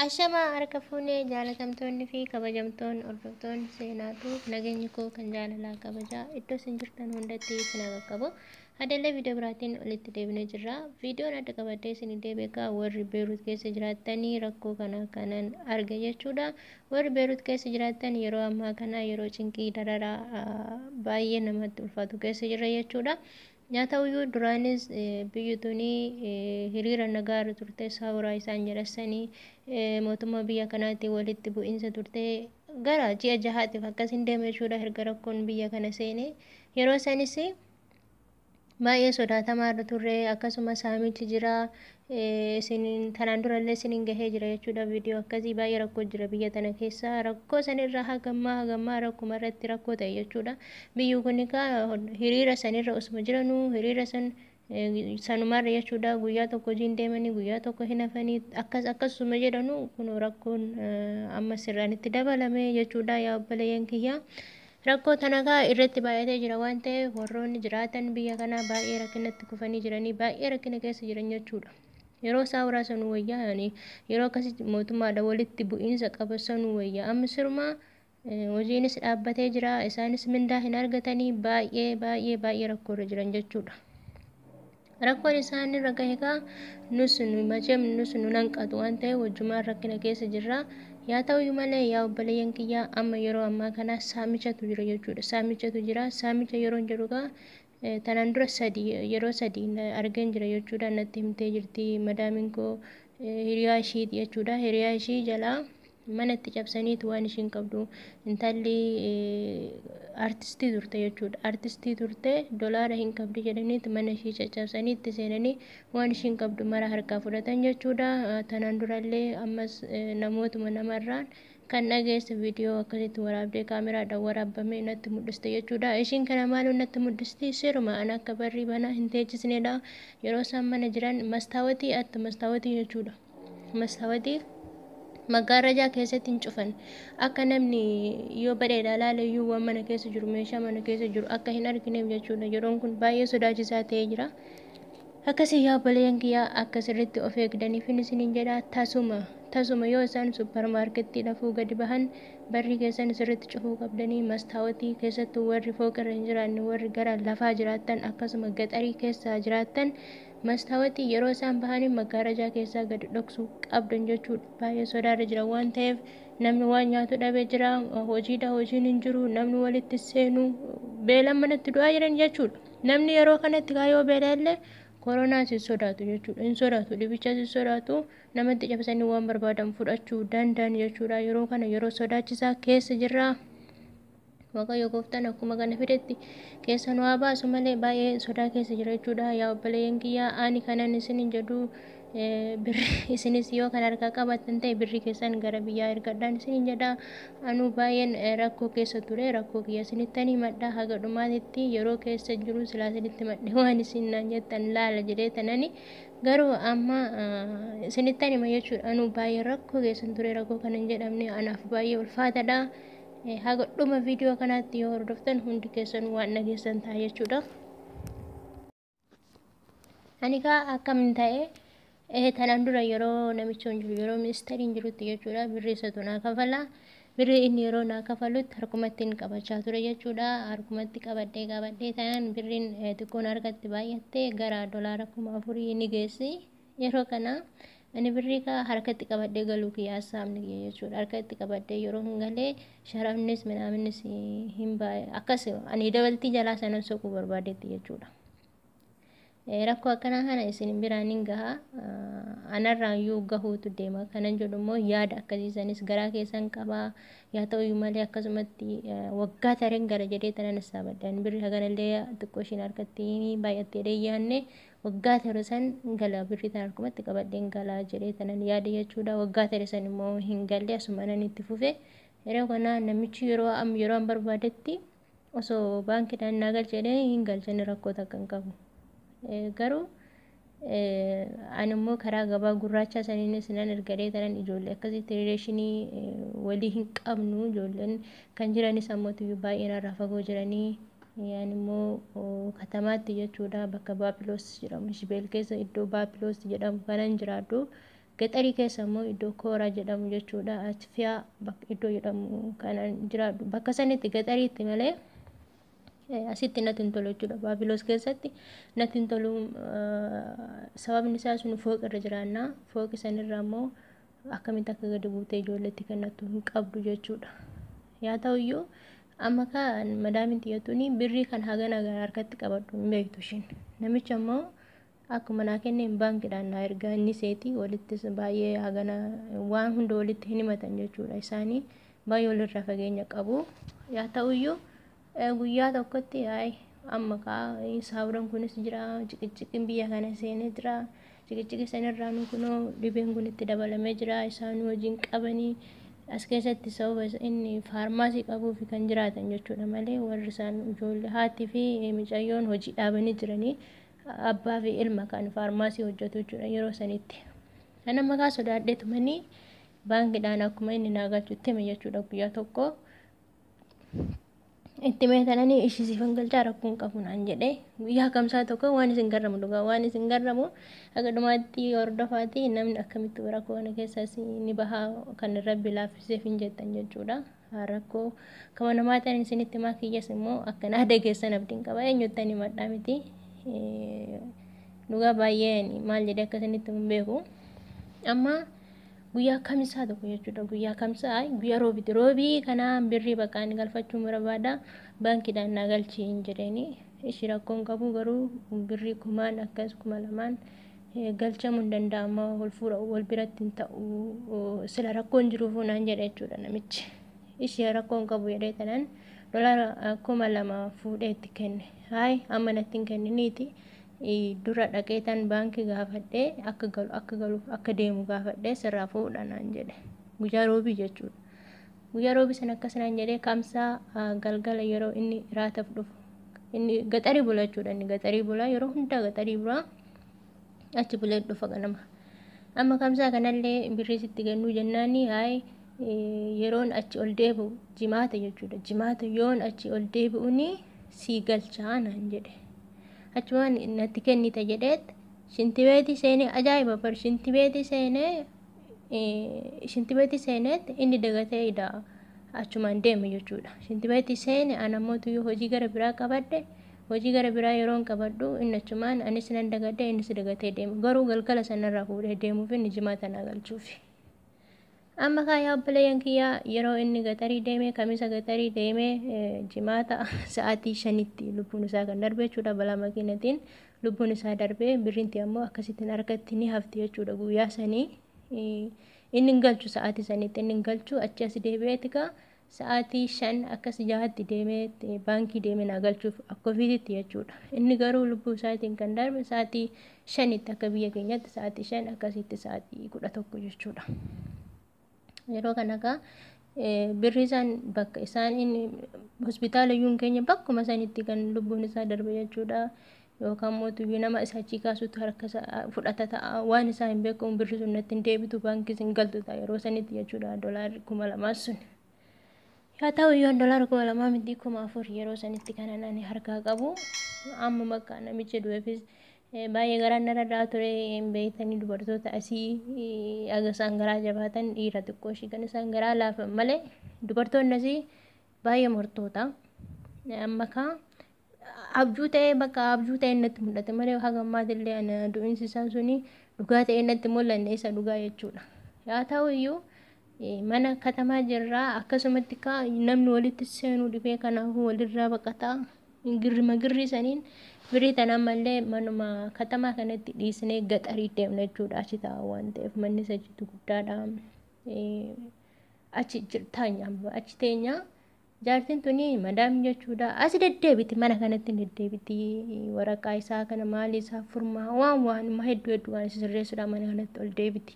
Ashamaa harka fuunee jaalatamtoonni fi kabajamtoonni hordoftoonni seenaatu nageenyi koo kan jaalalaa kabajaa iddoo isin jirtan hundatti isin haa qaqqabu. Adeellee viidiyoo biraatiin walitti deebinee jirra. Viidiyoon adda qabadhee isin deebi'e warri Beerut keessa jiraattanii rakkoo kana kanan arge jechuudha. Warri Beerut keessa jiraattan yeroo ammaa kana yeroo cinqii dararaa baay'ee namatti ulfaatu keessa jirra jechuudha. Yaa ta'uyyuu duraanis biyyi tuni hiriira nagaa irra turte, saaburaa isaan jedhasanii mootummaa biyya kanaatti walitti bu'iinsa turte gara ji'a jahaatiif akkas hin deeme jechuudha. Erga rakkoon biyya kana seene yeroo sanis baay'ee sodaatamaa irra turre. Akkasuma saamichi jira, isin tanaan durallee isiniin gahee jira jechuudha. Viidiyoo akkasii baay'ee rakkoo jira biyya tana keessa. Rakkoo sanirra hagammaa rakkuma irratti rakkoo ta'e jechuudha. Biyyi kun egaa hiriira sanirra osuma jiranuu hiriira san sanumarra jechuudha, guyyaa tokko hojiin deemanii guyyaa tokko hin hafanii akkas akkasuma jedhanu kun rakkoon amma sirraan itti dabalame jechuudha. Yaa obboleeyyan kiyyaa, rakkoo tanakaa irratti baay'atee jira waan ta'eef warroonni jiraatan biyya kanaa baay'ee rakkinatti kufanii jiranii, baay'ee rakkina keessa jiran jechuudha. Yeroo saaburaa sanuu wayyaa, yani yeroo akkasitti mootummaadha walitti bu'iinsa qaba sanuu wayyaa. Amma sirumaa hojiinis dhaabbatee jira, isaanis mindaa hin argatanii, baay'ee baay'ee baay'ee rakkoorra jiran jechuudha. Rakkoon isaan irra gahe kaa nus nu macheem nus nu nanqatu waan ta'eef wajjumaan rakkina keessa jirra. Yaa ta'uyyuu malee yaa obboleeyyan kiyyaa, amma yeroo ammaa kana saamichatu jira jechuudha. Saamichatu jira. Saamicha yeroo jedhu kaa tanaan dura sadi yeroo sadi argeen jira jechuudha. Natti himtee jirti madaamiin koo, hiriyaa ishiiti jechuudha. Hiriyaa ishii jalaa manatti cabsaniitu waan ishiin qabdu, intalli artistii turte jechuudha. Artistii turte, dolaara hin qabdi jedhaniitu mana ishii caccabsanii itti seenanii waan ishiin qabdu mara harkaa fudhatan jechuudha. Tanaan durallee ammas namootuma namarraan kan dhageesse viidiyoo akkasitti waraabdee kaameraadhaan waraabamee natti mul'iste jechuudha. Ishiin kana maaloo natti mul'isti? Siruma an akka barrii banaa hin teechisnedha. Yeroo isaan mana jiran mastaawatii atta mastaawatii jechuudha. Mastaawatii maggaarrajaa keessatti hin cufan, akka namni yoo badheedha ilaale iyyuu waan mana keessa jiru, meeshaa mana keessa jiru akka hin argineef jechuudha. Yeroon kun baay'ee sodaachisaa ta'ee jira. Akkasii yaa obboleeyyan kiyyaa, akka sirriitti of eegdaniif isiniin jedha. Tasuma tasuma yoo isaan supparmaarkettii dhafuu gadi bahan barrii keessan sirriitti cufuu qabdanii, mastaawatii keessattuu warri fooqirra hin jiraanne, warri gara lafaa jiraattan, akkasuma gaxarii keessa jiraattan mastaawatii yeroo isaan bahanii maggaarajaa keessaa gadi dhoksuu qabdan jechuudha. Baay'ee sodaarra jira waan ta'eef namni waan nyaatu dhabee jira, hojiidha hojiin hin jiru, namni walitti seenu beelaan manatti du'aa jiran jechuudha. Namni yeroo kanatti kaayoo beelaa illee koronaas hin sodaatu jechuudha. Hin sodaatu, dhibichas hin sodaatu, namatti cabsanii waan barbaadan fudhachuu danda'an jechuudha. Yeroo kana yeroo sodaachisaa keessa jirra. Waaqayyo gooftaan akkuma kana fidetti keessa nu haa baasu malee baay'ee sodaa keessa jira jechuudha. Yaa obboleeyyan kiyyaa, ani kanan isinin jedhu birri isinis yoo kan harkaa qabaattan ta'e birri keessan gara biyyaa ergadhaan isinin jedha. Anuu baay'een rakkoo keessa ture, rakkoo kiyya isinittan himadha haga dhumaatitti. Yeroo keessa jiru silaa isinitti himadhe waan isin naan jettan laala jedhee tanani, garuu amma isinittan hima jechuudha. Anuu baay'ee rakkoo keessan ture, rakkoo kana hin jedhamne anaaf baay'ee ulfaatadha. Haga dhuma viidiyoo kanaatti yoo hordoftan hundi keessan waan dhageessan ta'a jechuudha. Ani kaa akkam ta'e, tanaan dura yeroo namichi hin jiru, yeroo ministeeriin jirutti jechuudha, birrii isatu naa kafala. Birrii inni yeroo naa kafalutti harkumatti hin qabachaa ture jechuudha. Harkumatti qabadhee qabadhee tanaan birriin xiqqoon harkatti baay'atte gara dolaara 4000 ni geessi. Yeroo kana ani birrii kaa harkatti qabadhee galuu kiyya saamni kiyya jechuudha. Harkatti qabadhee yeroo hin galee sharafnis minaaminnis hin baay'e, akkas ani dabaltii jalaa sanan soquu barbaadetti jechuudha. Rakkoo akkanaa kana isin biraan hin gaha, anarraayyuu gahuutu deema kanan jedhu immoo yaada akkasiisanis garaa keessan qabaa. Yaa ta'uyyuu malee akkasumatti waggaa tareen gara jedhee tanan saabadhaan birri haganallee xiqqoo ishiin harkatti baay'attee yaanne waggaa tare san gala, birrii tan harkumatti qabadheen gala jedhee tanan yaada jechuudha. Waggaa tare san immoo hin galle, asuma nan itti fufe. Yeroo kana namichi yeroo am yeroo an barbaadetti osoo baankiidhaan naa galchee hin galchan, rakkoo takka hin qabu. Garuu ani immoo karaa gabaa gurraacha saniinis nan ergadee tanan ijoollee akkasitti rileeshinii walii hin qabnu, ijoolleen kan jiranis ammoo baay'ee narraa fagoo jiranii, ani immoo katamaatti jechuudha, bakka Baapiloos jedhamu, Shibeel keessa iddoo Baapiloos jedhamu kanan jiraadhu. Gaxarii keessa immoo iddoo Kooraa jedhamu jechuudha. Atfiyaa iddoo jedhamu kanan jiraadhu. Bakka sanitti gaxariitti malee asitti natti hin tolu jechuudha. Baabiloos keessatti natti hin tolu, sababni isaa sun fooqi irra jiraannaa. Fooqi sanirra immoo akkamitti akka gadi buutee ijoolleetti kennattu hin qabdu jechuudha. Yaa ta'uyyuu amma kaan madaamin xiyyatuuni birrii kan hagana gara harkatti qabadhu hin beektu ishiin. Namicha immoo akkuma naa kenneen baankiidhaan naa ergaa inni seeti walittis baay'ee hagana waan hunda walitti hin himatan jechuudha. Isaanii baay'ee walirraa fageenya qabu. Yaa ta'uyyuu guyyaa tokkotti hayi amma kaa saawuran kunis jira, ciqiciqiin biyya kana seenee jira. Ciqiciqi sanirraa nu kunoo dhibeen kun itti dabalamee jira. Isaan hojiin qabanii as keessatti sababa inni faarmaasii qabuuf kan jiraatan jechuudha malee warri isaan ijoollee haatii fi mucayyoon hojii dhaabanii jiranii, abbaa fi ilma kan faarmaasii hojjetu jechuudha yeroo sanitti. Kan amma kaa sodaadheetumanii baankiidhaan akkuma inni naa galchutti hime jechuudha guyyaa tokko. Itti meetananii ishii siifan galchaa rakkoon qabu naan jedhee guyyaa kamsaa tokko. Waan isin garramu dhugaa, waan isin garramu haga dhumaatti hordofaati. Namni akkamitti rakkoo kana keessas ni bahaa kan Rabbi laaffiseef hin jettan jechuudha. Rakkoo kama namaa ta'an isinitti himaa, kiyyas immoo akka naa dhageessan abdiin qaba. Eenyutti ani himadhaa miti. Dhugaa baay'ee maal jedhee akka isinitti hin beeku. Amma guyyaa kamisaa tokko jechuudha. Guyyaa kamsaa, guyyaa roobiti. Roobii kanaan birrii bakka ani galfachuun barbaada, baankiidhaan naa galchi hin jedheeni. Ishii rakkoon qabu, garuu birrii kumaan akkas 2000 galchamuu hin danda'ama, wal fuudha wal biratti hin ta'u, sila rakkoon jiruufuu naan jedhe jechuudha namichi. Ishii rakkoon qabu jedhee tanaan doolaara 2000 fuudhee itti kenne. Hayi, amma natti hin kenniniiti. Dura dhaqee tan baankii gaafadhee akka galu akka galuuf akka deemu gaafadhee sirraa fuudha naan jedhe. Guyyaa roobii jechuudha. Guyyaa roobii sana akkas naan jedhee kamsaa galgala yeroo inni raataaf dhufu, inni gaxarii bula jechuudha. Inni gaxarii bula, yeroo hundaa gaxarii bula, achi bulee dhufa ganama. Amma kamsaa kanallee birrii sitti kennuu jennaani, hayi, yeroon achi ol deebi'u jimaata jechuudha. Jimaata yoon achi ol deebi'uuni sii galchaa naan jedhe. Achumaan natti kennita jedheet shintibeetii seenee, ajaa'iba bar, shintibeetii seenee, shintibeetii seeneet inni dagatee ida achumaan deeme jechuudha. Shintibeetii seene, ana ammoo hojii gara biraa qabadhe. Hojii gara biraa yeroon qabadhu inni achumaan anis nan dagadhe, innis dagatee deeme. Garuu galgala sanarraa fuudhee deemuuf inni jimaata naa galchuufi. Amma kaayaa obboleeyyan kiyyaa, yeroo inni gaxarii deeme, kamisa gaxarii deeme, jimaata sa'aatii 5tti lubbuun isaa kan darbe jechuudha. Balaa makiinatiin lubbuun isaa darbe. Birrinti ammoo akkasittiin harkatti ni hafti jechuudha guyyaa sanii. Inni hin galchu sa'aatii sanitti, inni hin galchu. Achi as deebi'eeti kaa sa'aatii 5 akkas 6tti deemee baankii deemee naa galchuuf akka ofiititti jechuudha. Inni garuu lubbuu isaatiin kan darbe sa'aatii 5tti, akka biyya keenyatti sa'aatii 5 akkasitti sa'aatii 11 jechuudha. Yeroo kana kaa birri isaan bakka isaan inni hospitaala iyyuu hin keenya, bakkuma sanitti kan lubbuun isaa darbe jechuudha. Yookaan mootuyyuu nama isa achii kaasutu harka isaa fudhata ta'a. Waan isaa hin beekamu, birri sun natti hin deebitu, baankii hin galtu ta'a yeroo sanitti jechuudha dolaarri 2000 sun. Yaa ta'u iyyuu dolaara 2000 miti, 4000 yeroo sanitti kanan ani harkaa qabu. Amma bakka namichi du'eefis baay'ee garaan narra daa ture. Hin beektanii, dubartoota asii aga isaan garaa jabaatan, dhiira xiqqoo ishii kan isaan garaa laafan malee dubartoonni asii baay'ee mortoota. Amma kaa abjuu ta'ee, bakka abjuu ta'ee natti mul'ate malee haga ammaatillee ana du'insi isaa suni dhugaa ta'ee natti mul'anne, isa dhugaa jechuudha. Yaa ta'u iyyuu mana katamaa jirraa, akkasumatti kaa namni walitti seenuu dhibee kanaafuu walirraa baqataa girrima girrii saniin birrii tana ammallee manuma katamaa kanatti dhiisnee gaxarii deemna jechuudha. Achi ta'a waan ta'eef manni isa achitti guddaadha. Achi taanya, achi teenya. Jaartiin tuni madaam jechuudha. As deddeebiti, mana kanatti deddeebiti. Waraqaa isaa kana maali isaa furmaa waan waan hedduu hedduu waan sirreessuudha mana kanatti ol deebiti.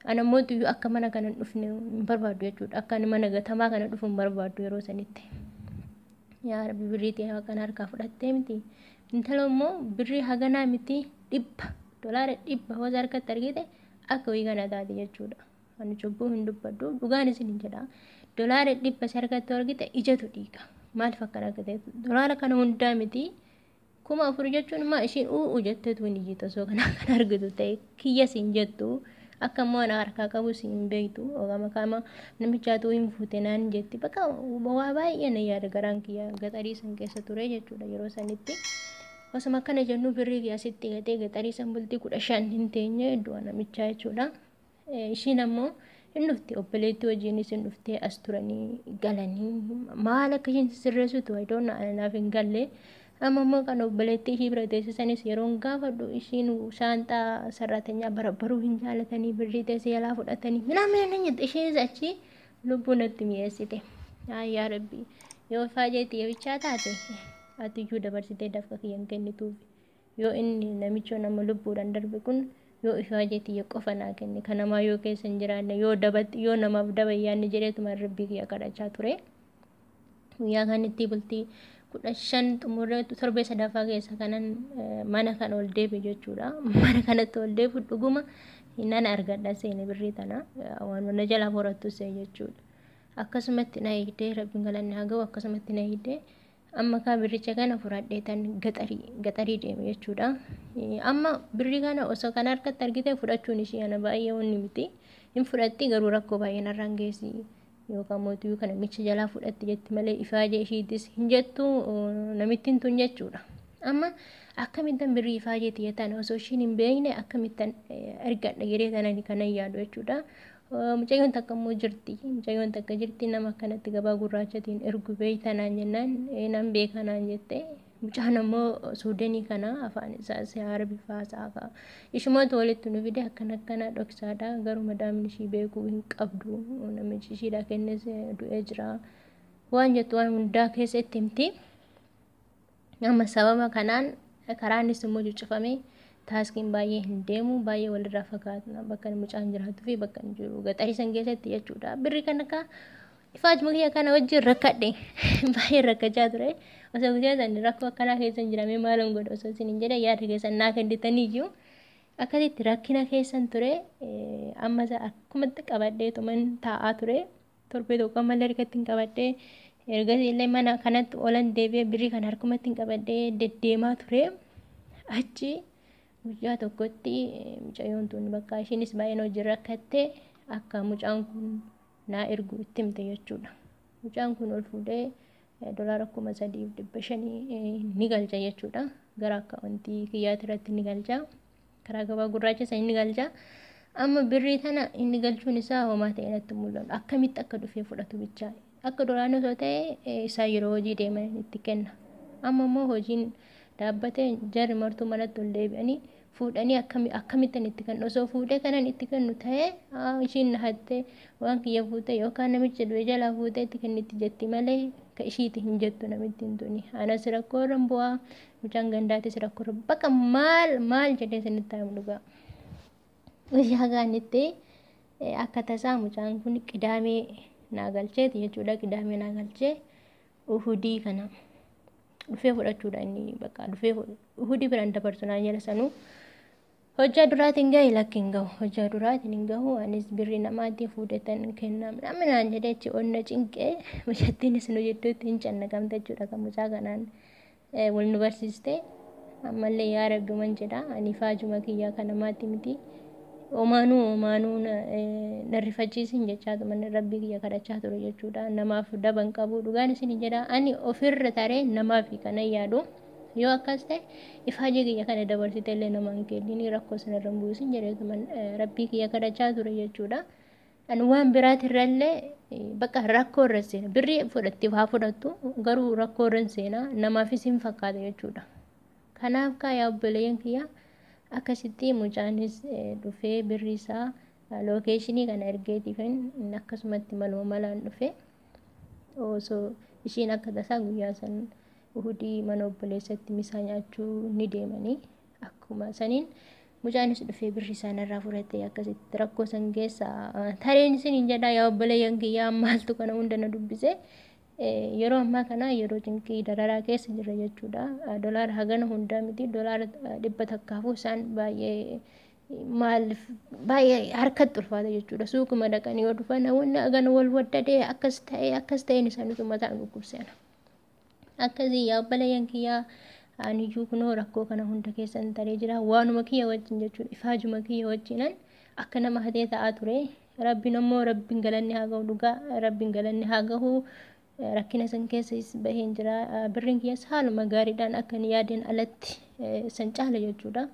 Ana mootiyyuu akka mana kana hin dhufne hin barbaadu jechuudha. Akka ani mana gatamaa kana dhufu hin barbaadu yeroo sanitti. Yaa Rabbi, birrii ta'e kana harkaa fudhattee miti. Intala immoo birrii haganaa miti, 100 dolaara 100 hoos harkatti argite akka wayii kana taate jechuudha. Ani cubbuu hin dubbadhu, dhugaan isin hin jedha. Dolaara 100 si harkatti argite ijatu dhiiga. Maaliif akkana akka ta'e, dolaara kana hundaa miti, 4000 jechuun immoo ishiin u'u jetteetu hin iyyitu osoo kana kan argitu ta'e, kiyya siin jettu. Akka immoo ana harkaa qabu si hin beektu. Maqaama namichaatu hin fuute naan jetti. Bakka waa baay'ee na yaada garaan kiyya gaxarii san keessa ture jechuudha yeroo sanitti. Osuma akkana jennu birrii kiyya asitti gatee gaxarii san bultii 15 hin teenye du'a namichaa jechuudha. Ishiin ammoo hin dhufte, obboleettii wajjinis hin dhuftee as turanii galanii maal akka ishiin sirreessitu wayidoon anaaf hin galle. Amma immoo kan obboleettii ishii bira teessisanis yeroon gaafadhu ishiin shaanxaa sarraatenyaa barabbaruu hin jaalatanii birrii teessee jalaa fudhatanii minaamin hin jette. Ishiinis achi lubbuu natti mi'eessite. Yaa Rabbi, yoo faajeetti yabichaa taate ati iyyuu dabarsitee dafqa kiyya hin kennituuf. Yoo inni namichoo nama lubbuudhaan darbe kun yoo ifaajeetti qofa naa kenne kanamaa yoo keessa hin jiraanne yoo dabatti yoo namaaf daba yaanne jedheetuma Rabbii kiyya kadhachaa ture. Guyyaa kanatti bultii 15 xumuree torbee sadaffaa keessa kanan mana kana ol deebi'e jechuudha. Mana kanatti ol deebi'u dhuguma nan argadha seene birrii tana waan mana jalaa horattu see jechuudha. Akkasumatti na eegdee Rabbiin galanni haa ga'u, akkasumatti na eegdee amma kaa birricha kana fudhadhee tan gaxarii deeme jechuudha. Amma birrii kana osoo kana harkatti argite fudhachuun ishii ana baay'ee wanni miti. Hin fudhatti garuu rakkoo baay'ee narraan geessi. Yookaan mootii kana micha jalaa fudhatti jetti malee ifaajee ishiitis hin jettu namittiin tun jechuudha. Amma akkamittan birrii ifaajee xiyyataan osoo ishiin hin beekne akkamittan ergadha jedhee tanani kanan yaadu jechuudha. Mucayyoon takka immoo jirti. Mucayyoon takka jirti nama akkanatti gabaa gurraachatiin ergu beektanaan jennaan nan beekanaan jette. Mucaan ammoo Suudenii kana afaan isaas Arabi faasaa ka'a. Ishumaatu walitti nu fide akkana akkana dhoksaadha. Garuu madaamni ishii beekuu hin qabdu. Namichi ishiidha kennes du'ee jira. Waan jettu waan hundaa keessa itti himti. Amma sababa kanaan karaanis immoo cuccufame taaskiin baay'ee hin deemu, baay'ee walirraa fagaata bakka mucaan jiraatuu fi bakka hin jiru gaxarii san keessatti jechuudha. Birri kan akka ifaajuma kiyya kana wajjin rakkadhe baay'ee rakkachaa ture. Osoo guyyaa san rakkoo akkanaa keessa hin jirame maalan godha osoo isin hin jedhe yaada keessan naa kennitaniyyuu akkasitti rakkina keessan ture. Amma akkumatti qabadheetuman taa'aa ture. Torbee tokko ammallee harkatti hin qabadhee ergasii illee mana kanatti olan deebi'ee birrii kana harkumatti hin qabadhee deddeemaa ture. Achi guyyaa tokkotti mucayyoon tun bakka ishiinis baay'een hojii rakkatte akka mucaan kun naa ergu itti himte jechuudha. Mucaan kun ol fuudhee doolaara 3,500 ni galcha jechuudha. Gara akkaawuntii kiyyaati irratti ni galcha. Karaa gabaa gurraacha san ni galcha. Amma birrii tana inni galchuun isaa homaa ta'e natti mul'atu. Akkamitti akka dhufee fudhatu bichaa. Akka duraan osoo ta'e isaa yeroo hojii deeman itti kenna. Amma immoo hojiin dhaabbate jarri martuu manatti ol deebi'anii fuudhanii akkamittan itti kennu osoo fuudhee kanan itti kennu ta'ee ishiin na hatte waan kiyya fuute yookaan namicha du'e jalaa fuutee itti kennitti jetti malee ka ishiiti hin jettu namittiin tuni. Anas rakkoo irra bu'aa, mucaan gandaatis rakkoo irra bakka maal maal jedhee isinitti himu dhugaa. Guyyaa gaanitti akka tasaa mucaan kun qidaamee naa galcheeti jechuudha. Qidaamee naa galchee uhudii kana dhufee fudhachuudha inni bakka dhufee uhudii biraan dabarsu naan jala sanuu. Hojjaa duraatiin gahe lakki hin gahu. Hojjaa duraatiin hin gahu anis birrii namaatti fuudhetan kennaa namni naan jedhee achi onna cinqee mucattiinis nu jidduutti hin cannaqamte jechuudha kan mucaa kanaan wal nu barsiiste. Ammallee yaa Rabbi man jedha ani faajuma kiyyaa kan namaatti miti. Omaanuu omaanuu na rifachiisin jechaa tuman Rabbii kiyya kadhachaa ture jechuudha. Namaaf daban qabu dhugaan isin jedha ani ofirra taree namaaf kanan yaadu. Yoo akkas ta'e ifaajee kiyya kana dabarsite illee namaan kennini rakkoo sanarra hin buusin jedheetuman Rabbii kiyya kadhachaa ture jechuudha. Ani waan biraatirrallee bakka rakkoo irra seena. Birrii fudhatti haa fudhattu garuu rakkoo irra seena namaafis hin fakkaata jechuudha. Kanaaf kaa yaa obboleeyyan kiyya akkasitti mucaanis dhufee birrii isaa lookeeshinii kana ergeetiifin akkasumatti maluma malaan dhufe osoo ishiin akka tasaa guyyaa san uhudii mana obboleessatti misaa nyaachuu ni deemanii akkuma saniin mucaanis dhufee birrii isaa narraa fudhatee akkasitti rakkoo san keessa tareen isin hin jedhaa yaa obboleeyyan kiyyaa maaltu kana hunda na dubbise. Yeroo ammaa kana yeroo cinqii dararaa keessa jirra jechuudha. Dolaara hagana hundaa miti dolaara 100 isaan baay'ee maaliif baay'ee harkatti ulfaata jechuudha. Suuquma dhaqanii yoo dhufan namoonni hagana wal waddadee akkas ta'ee akkas ta'een isaaniitu mataan dhukkubseena. Akkasii yaa obboleeyyan kiyyaa aniyyuu kunoo rakkoo kana hunda keessan taree jira. Waanuma kiyya wajjin jechuudha. Ifaajuma kiyya wajjinan Akka nama hatee ta'aa ture. Rabbiin ammoo, rabbiin galanni haa gahu, dhugaa rabbiin galanni haa gahu. Rakkina san keessas baheen jira. Birriin kiyyas haaluma gaariidhaan akka hin yaadeen alatti san caala jechuudha.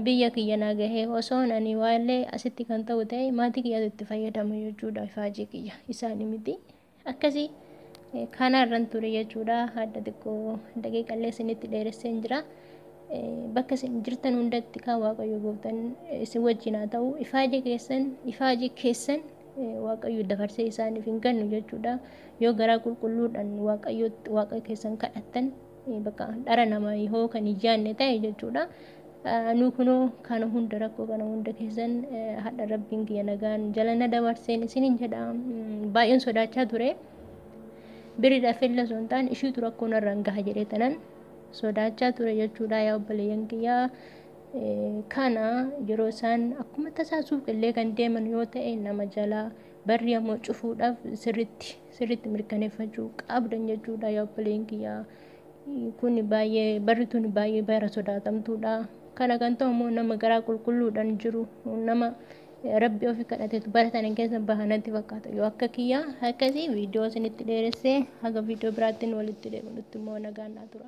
Biyya kiyya naa gahee, osoon ani waallee asitti kan ta'u ta'e maatii kiyyatu itti fayyadamu jechuudha, ifaajii kiyya isaanii miti. Akkasii kanarran ture jechuudha. Hadda xiqqoo daqiiqallee isinitti dheeresseen jira. Bakka isin jirtan hundatti kan Waaqayyo gooftaan isin wajjin haa ta'u. Ifaajii keessan, ifaajii keessan Waaqayyo dabarsee isaaniif hin kennu jechuudha. Yoo garaa qulqulluudhaan Waaqayyo Waaqa keessan kadhattan, bakka dhara nama yoo kan hin yaadne ta'e jechuudha. Nu kunoo kana hunda, rakkoo kana hunda keessan hadha rabbiin kiyya nagaan jala na dabarseen isiniin jedha. Baay'een sodaachaa ture. Biriidhaaf illee osoo hin taane ishiitu rakkoo narraan gaha jedhee tanan sodaachaa ture jechuudha, yaa obboleeyyan kiyyaa. Kana yeroo isaan akkuma tasaa suuqillee kan deeman yoo ta'e nama jalaa barri ammoo cufuudhaaf sirritti sirritti mirkaneeffachuu qabdan jechuudha, yaa obboleeyyan kiyyaa. Kun baay'ee, barri tun baay'ee bara sodaatamtuudha. Kana kan ta'u immoo nama garaa qulqulluudhaan jiru, nama rabbi ofii kadhateetu bara sana keessa baha natti fakkaata. Yoo akka kiyyaa akkasii viidiyoo isinitti dheeressee, haga viidiyoo biraattiin walitti deebinutti immoo nagaan naa tura.